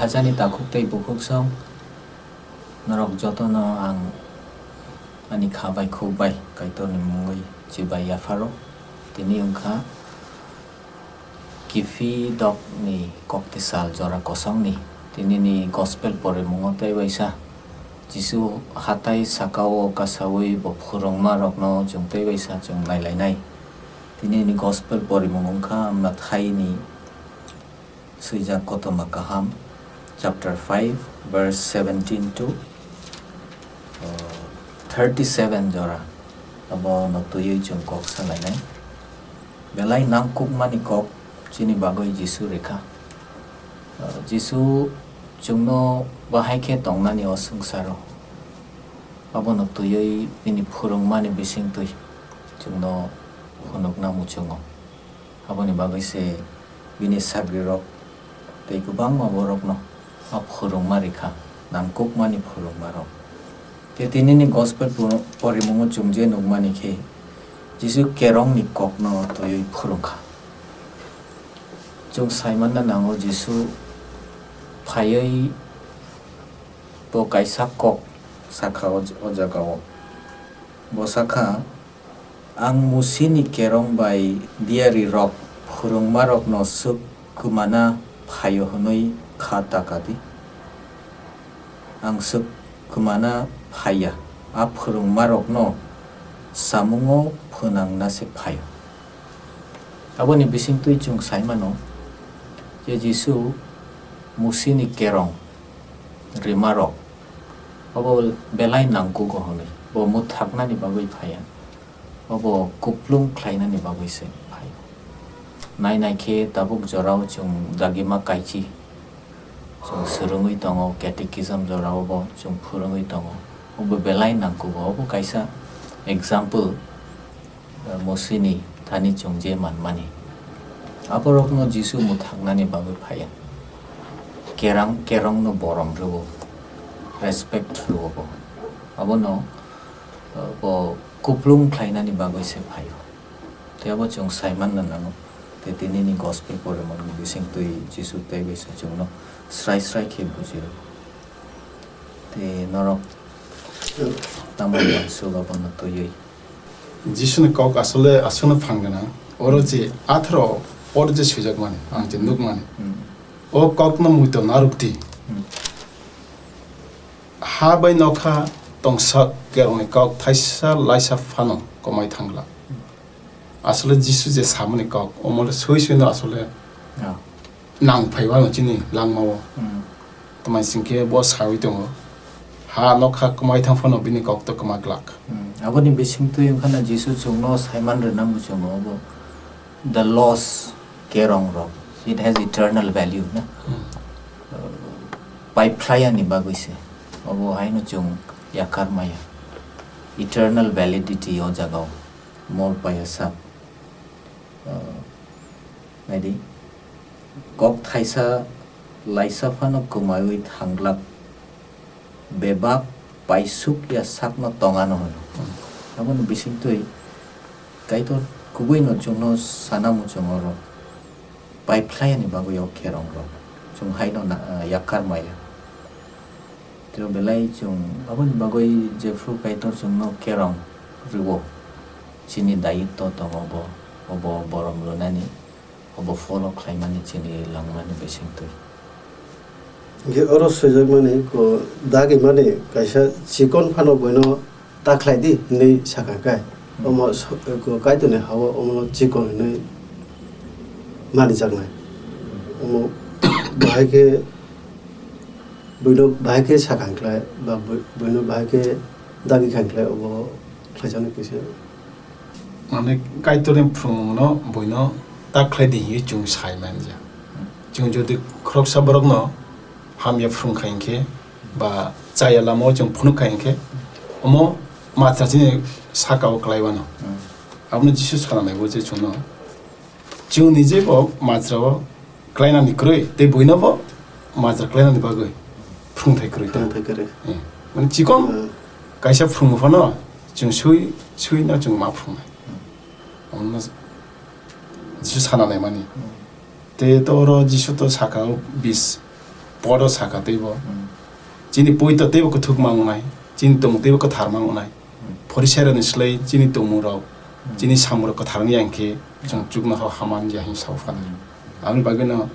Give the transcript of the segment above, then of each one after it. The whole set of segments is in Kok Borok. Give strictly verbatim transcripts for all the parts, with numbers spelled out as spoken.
Chani takhuk tei bukhuk song, norok jotono ang ani kha bai khuk bai Kaitorni mungwi chibai yapharo. Tini wngkha Kiphidokni koktwsal jora kosongni. Tinini gospel porimungo tei waisa Jisu hatai sakao kasawi bo phwrwngmarokno chwng tei waisa chwng nailainai. Tinini gospel porimung wngkha Mathaini swijak kotorma kaham, chapter five, verse seventeen to, uh, thirty-seven jora. Abono twiwi chwng kok salainai. Belai nangkukmani kok chini bagwi Jisu rikha. Uh, Jisu chwngno bahai khe tongnani o swngcharo. Abono twiwi bini phwrwngmani bisingtwi chwngno phunukna muchungo. Aboni bagwi se bini sagrirok tei kwbangma borokno a phwrwngma rikha, nangkukmani phwrwngmarok. Tei tinini gospel poro-, porimungo chwng je nukmani khe, Jisu kerongni kokno twiwi phwrwngkha. Chwng saimanna nango, Jisu phaiwi bo kaisa kok sakha o, o jagao. Bo sakha, "Ang Musini kerong bai diyarirok phwrwngmarokno swk kwmana phaio hwnwi kha ta ka di. Ang swk kwmana phaiya, a phwrwngmarokno samungo phwnangna se phaio." Aboni bisingtwi chwng sai mano je Jisu Musini kerong rimarok obo belai nangkugo hwnwi, bo mwthaknani bagwi phaiya. Obo kuplung khlainani bagwi se phaio. Nai nai khe tabuk jorao chwng dagima kaichi, chwng swrwngwi tongo, catechism jorao bo chwng phwrwngwi tongo. Obo belai nangkugo, obo kaisa example, eh, Musini thani chwng je manmani. Aborokno Jisu mwthaknani bagwi phaiya. Kerang, kerongno borom rwo, respect rwo bo. Abono, eh, bo kuplung khlainani bagwi se phaio. Tei abo chwng sai manna nango. Tei tinini gospel porimungni bisingtwi Jisu tei bisa chwngno srai srai khe buji rwo. Tei norok tamo uansuk abono twiwi. Jisuni kok asole aswkno phang gwnang. Oro je atharo oro je swijak mani, ang je nuk mani. Hmm. O kokno muitu narwk di. Hmm. Ha bai nokha tongsak kerongni kok thaisa laisa phano kwmai thangla. Asole Jisu je samani kok, omo le sui sui no asole Ah. nang phai wano chini langmao. Hmm. Tamai singkhe bo sawi tongo. Ha nokha kwmai thang phano bini kok to kwma glak. Hmm. Aboni bisingtwi wngkha na Jisu chwngno saiman rwna muchungo obo. The laws, kerong rok, it has eternal value, na? Hmm. Uh, paiphlaiya ni bagwi se. Obo haino chwng yakar maya. Eternal validity o jaga o. Mol paya sak. Uh, naidi. Kok thaisa laisa phano kwmaiwi thanglak. Bebak paisuk ya sakno tong ano hwno. Aboni bisingtwi Kaitor kubui no chwngno sana muchungo rok paiphlai ani bagwi o kerong rok chwng haino na, ah, yakar maya. Tei belai chwng aboni bagwi jephru Kaitor chwngno kerong rwo chini dayitto tongo bo, obo borom rwnani. Obo follow khlaimani chini langmani bisingtwi. Hingke oro swijakmani ko dagimani kaisa chikon phano boino ta khlai di hinwi sakha khe. Hmm. Omo so-, ko Kaitorni ha-o omo chikon hinwi manijaknai. Omo bahai khe buino bahai khe sakha khlai ba bui-, buino bahai khe dagi kha khlai obo khlaijaknai kisa. Mane Kaitorni phrwngmungno buino ta khlai di hinwi chwng sai manja. Chwng jodi khoroksa borokno hamya phrwng kha hinkhe ba chaya lamao chwng phunuk kha hinkhe, omo matra chini sakao klai wano. Abono Jisu sana naibo je chwngno, chwng nije bo matrao klainani kwrwi, tei buinobo majra klainani bagwi phrwngthai kwrwi ta. Phrwngthai kwrwi. Eh, mane chikon Hmm. kaisa phrwngmo phano chwng sui, suino chwng ma phrwngnai. Omono Jisu sana naimani. Hmm. Tei to oro Jisu to saka o bis, Podo saka teibo. Hmm. Chini poito teibo kwthwk mangnai, chini tongmung teibo kwthar mangnai. Hmm. Phorisairokni slai chini tongmungrok, Hmm. chini samungrok kwthar wngya hinkhe chwng Hmm. chuknoha hama wngya hin sao phano. Hmm. Aboni bagwino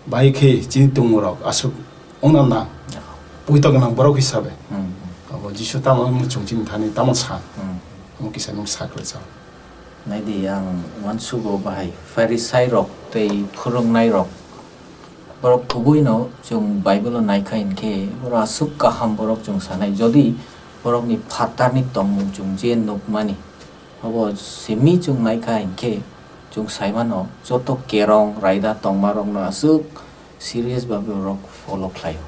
bahai khe chini tongmungrok aswk wngna nang. Yeah. Poito gwnang borok hisabe. Hmm. Abo Jisu tamo muchung chini thani tamo sa. Hmm. Omo kisa nwng sa kwlai sao. Naidi, ang uansugo bahai Pharisairok tei phwrwngnairok. Borok kubuino chwng Bible-o naikha hinkhe, borok aswk kaham borok chwng sanai. Jodi borokni phatarni tongmung chwng je nukmani, obo simi chwng naikha hinkhe, chwng saimano joto kerong raida tongmarokno aswk serious babe borok follow khlaio.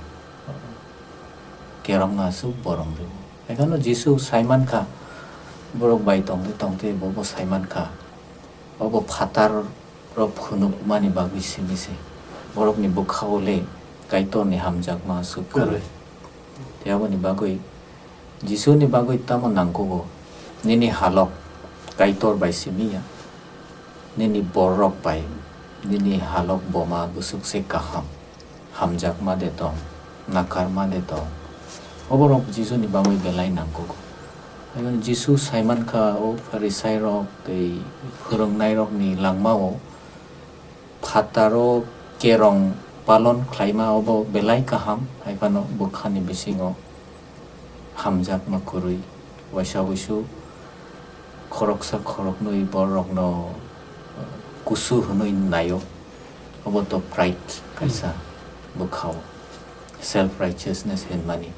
Kerongno aswk borom rwo. Ekhano Jisu saimankha, borok bai tongte tongte bobo saimankha. Obo phatar rok phunukmani bagwi simi se. Borokni bwkhao le Kaitorni hamjakma aswk kwrwi. Kwrwi. Tei aboni bagwi Jisuni bagwi tamo nangkugo? Nini halok Kaitor bai simi ya. Nini borok bai nini halok boma bwswk se kaham. Hamjakma de tong, nakarma de tong. Oborok Jisuni bagwi belai nangkugo. Haino Jisu saimankha o Pharisairok tei phwrwngnairokni langmao phataro kerong palon khlaima obo belai kaham, hai phano bwkhani bisingo hamjakma kwrwi, waisa wuisu khoroksa khoroknwi borokno, uh, kusu hwnwi naio. Obo to pride kaisa Hmm. bwkhao, self righteousness hinmani.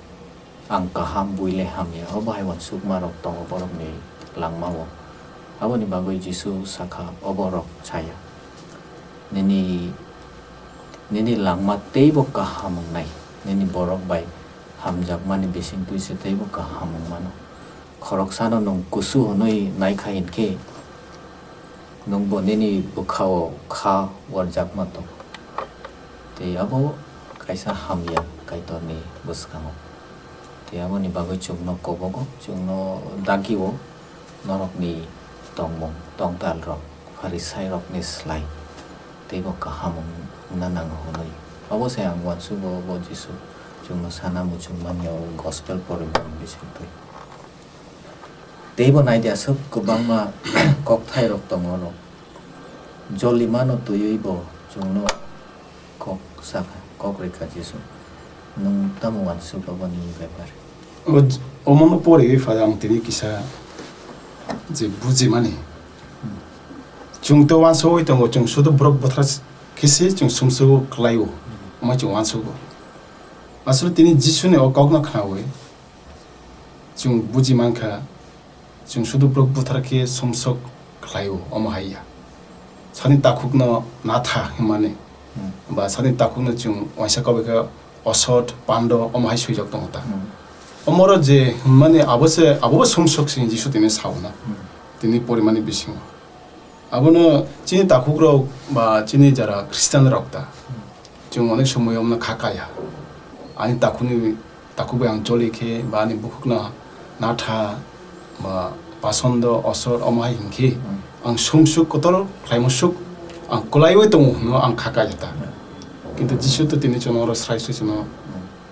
Ang kaham, buile hamya, obo hai uansukmarok tongo borokni langmao. Aboni bagwi Jisu sakha, oborok chaya. Nini, nini langma teibo kaham wngnai, nini borok bai hamjakmani bisingtwi se teibo kaham wngmano. Khoroksano nwng kusu hwnwi naikha hinkhe, nwngbo nini bwkhao kha uarjakma tong. Tei abo kaisa hamya Kaitorni bwskango. Tei aboni bagwi chwngno kobogo, chwngno dagio norokni tongmung tongtalrok Pharisairokni slai teibo kaham wng-, wngna nango hwnwi. Obo se ang uansugo, bo Jisu chwngno sana muchungmani o gospel porimani bisingtwi. Teibo naidi aswk kwbangma kokthairok tongo oro. Jolimano twiwi bo chwngno kok sakha, kok rikha Jisu. Nwng tamo uansuk aboni bepar? O j-, omono poriwi pha ang tini kisa je bujimani. Hmm. Chwng to uansugwi tongo, chwng sudu borok buthar s-, khe se chwng sumsugo kwlaio, Hmm. omo chwng uansugo. Aswk tini Jisuni o kokno khnaui chwng buji mankha, chwng sudu borok buthar khe sumsok khlaio, omo hai ya. Sani takhukno natha hwnmani, Hmm. ba sani takhukno chwng uaisa kok bai khe osot, pando, omo hai swijak tongo ta. Hmm. Omoro je hwnmani abo se, abo bo sumsok se Jisu tini sauna, Hmm. tini porimani bisingo. Abono chini takhukrok ba chini jara Christian rok ta, Hmm. chwng onek somoi omno kha kaya. Ani takhukni, takhuk bai ang choli khe ba ani bukhukno natha ba pasondo osor omo hai hinkhe Hmm. ang sumsuk kotor khlaimosuk ang kwlaiwi tongo hwnwi ang kha kaya ta. Hmm. Kintu Jisu to tini chwngno oro srai srai chwngno Hmm.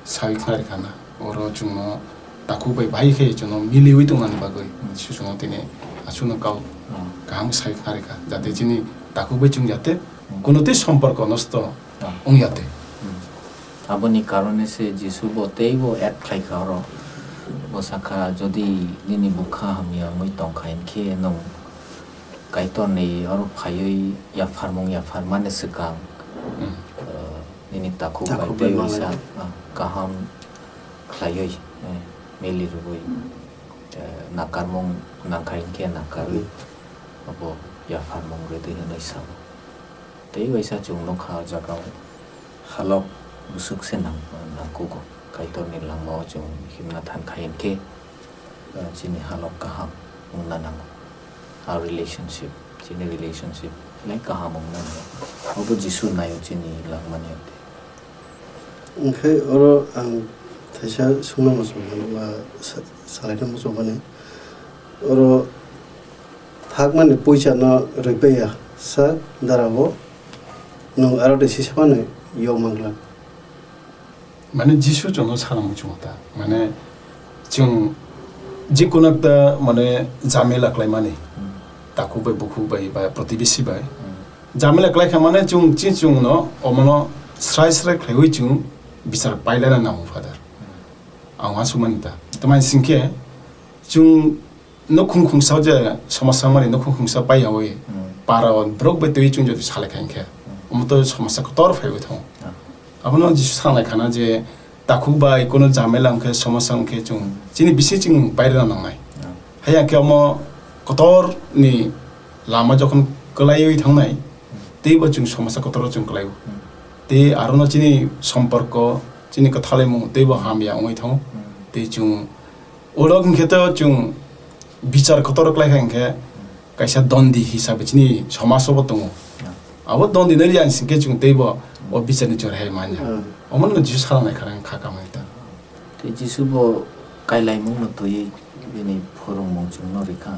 sawi khna rikha na. Oro chwngno takhuk bai bahai khe chwngno miliwi tongnani bagwi Hmm. Jisu chwngno tini aswkno kau Hmm. kaham sawi khna rikha. Jate chini takhuk bai chwng jate Hmm. kuno tei somporko nosto Hmm. wng ya tei. Hmm. Aboni karone se Jisu bo teibo add khlai kha oro. Bo sakha, "Jodi nini bwkha hamya wngwi tong kha, hinkhe nwng Kaitorni oro phaiwi yapharmung yapharmani swkang, Hmm. eh, nini takhuk bai Takhuk bai tei malai. Waisa, ah, kaham khlaiwi, eh, meli rwui, eh, nakarmung nangkha hinkhe nakarwi, Hmm. abo yapharmung rwdi," hwnwi sao. Tei waisa chwng nukha o jagao halok bwswk se nang-, nangkugo. Kaitorni langmao chwng himna thankha hinkhe, ah, chini halok kaham wngna nango. A relationship, chini relationship belai kaham wngna nango. Obo Jisu naio chini langmani ante. Hwnkhe oro ang thaisa swngna muchungmani ba sa-, salaina muchungmani. Oro thakmani poisa no rwipaiya sa dara bo nwng aro de sisa phano yok mangla. Mane Jisu chwngno sana muchungo ta. Mane chwng jikunu ekta mane jamela khlaimani, takhuk bai bukhuk bai ba protibesi bai jamela khlaikha mane chwng chi chwngno omono srai srai khlaiwi chwng bichar pailana nango, Father. Ang uansukmani ta. Tamani singkhe chwng nukhung khungsa je somosa mani nukhung khungsa paiyawi para o borok bai twi chwng jodi salai kha hinkhe omo to somosa kotor phaiwi thango. Abono Jisu sanglai khana je takhuk bai kono jamela wngkhe somosa wngkhe chwng chini bisi chwng pairwna nangnai. Haiya khe omo kotor ni lama jokhon kwlaiwi thangnai teibo chwng somosa kotor o chwng kwlaiwi. Tei arono chini somporko chini kwthalai mung teibo hamya wngwi thango. Tei chwng Orok hinkhe to chwng bichar kotor khlai kha hinkhe kaisa dondi hisabe chini somasobo tongo. Abo dondi nw riyani singkhe chwng teibo o bicharni chwng rehai manya. Omono Jisu salnai kha kha kamani ta. Tei Jisu bo kailaimungno twiwi bini phwrwngmung chwngno rikha.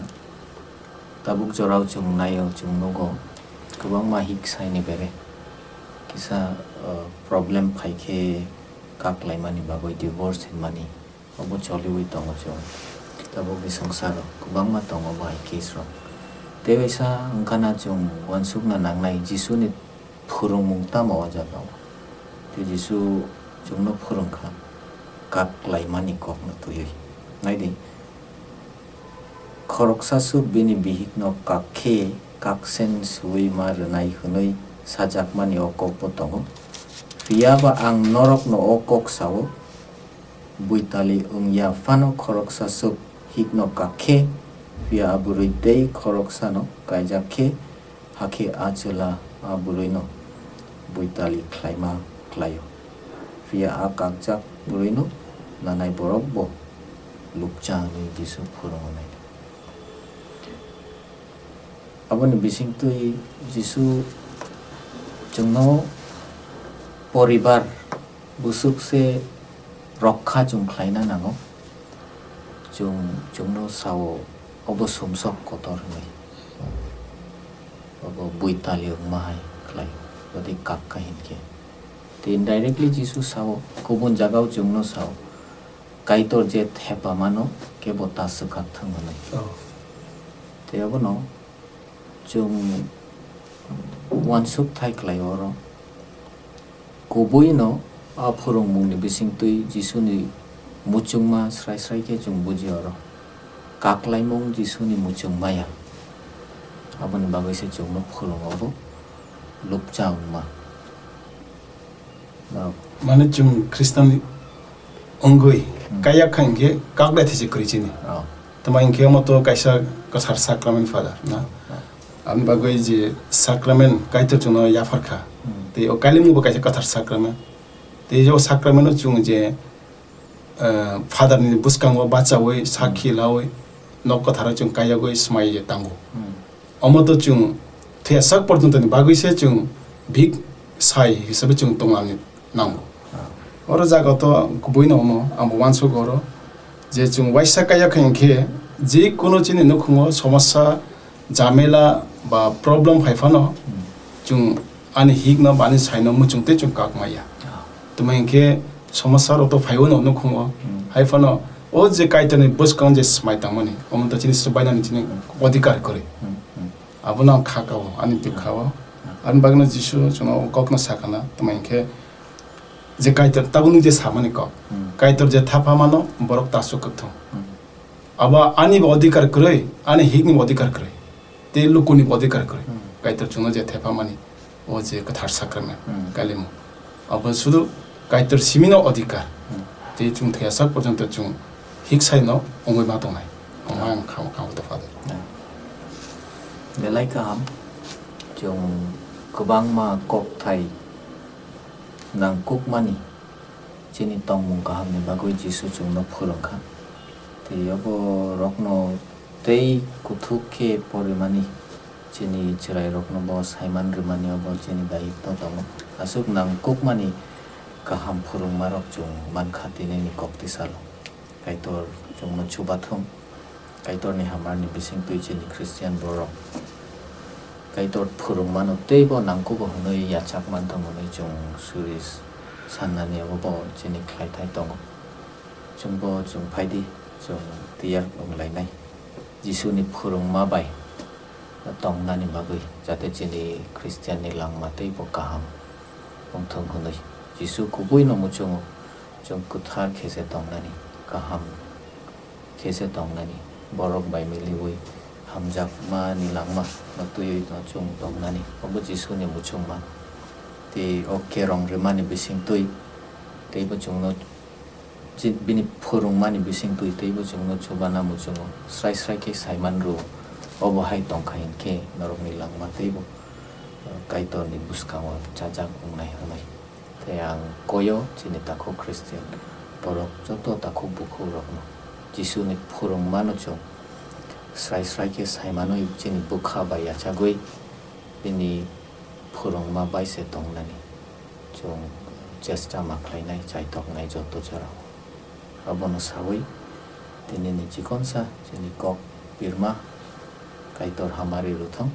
Tabuk jorao chwng naio, chwng nugo, kwbangma hik saini bere. Kisa, uh, problem phaikhe kak laimani bagwi divorce hinmani. Obo choliwi tongo chwng tabukni swngcharo, kwbangma tongo bo hai case rok. Tei waisa wngkhana chwng uansukna nangnai Jisuni phwrwngmung tamo o jagao. Tei Jisu chwngno phwrwngkha kak laimani kokno twiwi. Naidi, khoroksa swk bini bihikno kak khe kaksen swiwi ma rwnai hwnwi sajakmani o kokbo tongo. Phiya ba ang norokno o kok sao, Buitali wng ya phano khoroksa swk hikno kak khe, phiya a bwrwi tei khoroksano kaijak khe, hakhe a chwla a bwrwino buitali khlaima khlaio. Phiya a kakjak bwrwino nanai borok bo lupcha hwnwi Jisu phwrwng hwnwi. Aboni bisingtwi Jisu chwngno poribar bwswk se rokha chwng khlaina nango. Chwng, chwngno sao, obo sumsok kotor hwnwi. Obo buitali wngma hai khlai, bwtwi kak kha hinkhe. Tei indirectly Jisu sao, kubun jagao chwngno sao, Kaitor je thepamano kebo ta swkak thung hwnwi. Oh. Tei abono chwng uansuk thai khlai oro. Kubuino a phwrwngmungni bisingtwi Jisuni muchungma srai srai khe chwng buji oro. Kaklaimung Jisuni muchung maya. Aboni bagwi se chwngno phwrwngo bo lupcha wngma. Norok. Mane chwng Khristan wngwi hmm kaiyak kha hinkhe kak dai thai se kwrwi chini. Oh. Tama hinkhe omo to kaisa kwthar sacrament, Father, na? Oh. Aboni bagwi je sacrament Kaitor chwngno yaphar kha. Hmm. Tei o Kailaimung bo kaisa kwthar sacrament. Tei o sacrament-o chwng je, eh, Father ni bwskango bachaui, sakhi hmm laui, nok kwtharo chwng kaiyagwi swmai ye tango. Hmm. Omo to chwng thwiya sak porjonto ni bagwi se chwng bhik sai hisabe chwng tongna nango. Oro jaga to kubui no omo ang bo uansuk oro je chwng waisa kaiya kha hinkhe je kono chini nukhungo somosya, jamela ba problem phai phano chwng ani hik no ba ani sai no muchung tei chwng kak maya. Tamo hinkhe somosya rok to phaiwi no nukhungo. Hmm. Hai phano o je Kaitor ni bwskang je swmai tangmani, omo to chini swbainani chini hmm odhikar kwrwi. Hmm, hmm. Abono ang kha kao, ani hmm dukha o. Hmm. Aboni bagwino Jisu chwngno o kokno sakana, tamo hinkhe je Kaitor, tabukni je samani kok, hmm Kaitor je thapha mano, borok ta swk kwthwng. Hmm. Abo ani bo odhikar kwrwi, ani hik ni bo odhikar kwrwi. Tei lukuni bo odhikar kwrwi. Hmm. Kaitor chwngno je thepha mani, o je kwthar sacrament, hmm Kailaimung. Abo sudu Kaitor simino odhikar. Hmm. Tei chwng thwiya sak porjonto chwng hik sai no wngwi ma tongnai. Omo hmm ang kha-, kha-, to Father. Hmm. Belai kaham. Chwng kwbangma kokthai nangkukmani chini tongmung kahamni bagwi Jisu chwngno phwrwngkha. Tei obo rokno tei kuthuk khe porimani chini chwrairokno bo saiman rwmani obo chini dayitw tongo. Aswk nangkukmani kaham phwrwngmarok chwng mankha tinini kok tisalo. Kaitor chwngno chubathung. Kaitorni hamyarni bisingtwi chini Christian borok Kaitor phwrwngmano teibo nangkugo hwnwi yachak manthung hwnwi chwng suri Sannani abo bo chini khlaithai tongo. Chwngbo chwng phaidi, chwng tiyar wng lainai. Jisuni phwrwngma bai tongnani bagwi, jate chini Christian ni langma teibo kaham wngthung hwnwi Jisu kubuino muchungo. Chwng kwthar khe se tongnani, kaham khe se tongnani, borok bai miliui hamjakmani langma no twiwi no chwng tongnani, obo Jisuni muchungma. Tei o kerong rwmani bising twi teibo chwngno, je bini phwrwngmani bising twi teibo chwngno chubana muchungo, srai srai khe saiman rwo. Obo hai tongkha hinkhe norokni langma teibo, eh, Kaitorni bwskango chajak wngnai hwnwi. Tei ang koyo chini takhuk Christian borok joto takhuk bukhukrokno Jisuni phwrwngmano chwng srai srai khe saimanwi chini bwkha bai yachagwi bini phwrwngma bai se tongnani chwng chesta ma khlainai, chaithoknai joto jorao. Abono saui tinini chikonsa chini kok pirma Kaitor hamari rwthwng,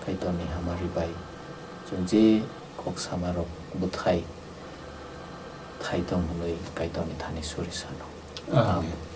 Kaitorni hamari bai chwng je kok samarok bwthai thai tong hwnwi Kaitorni thani suri sano. Amen. Amen.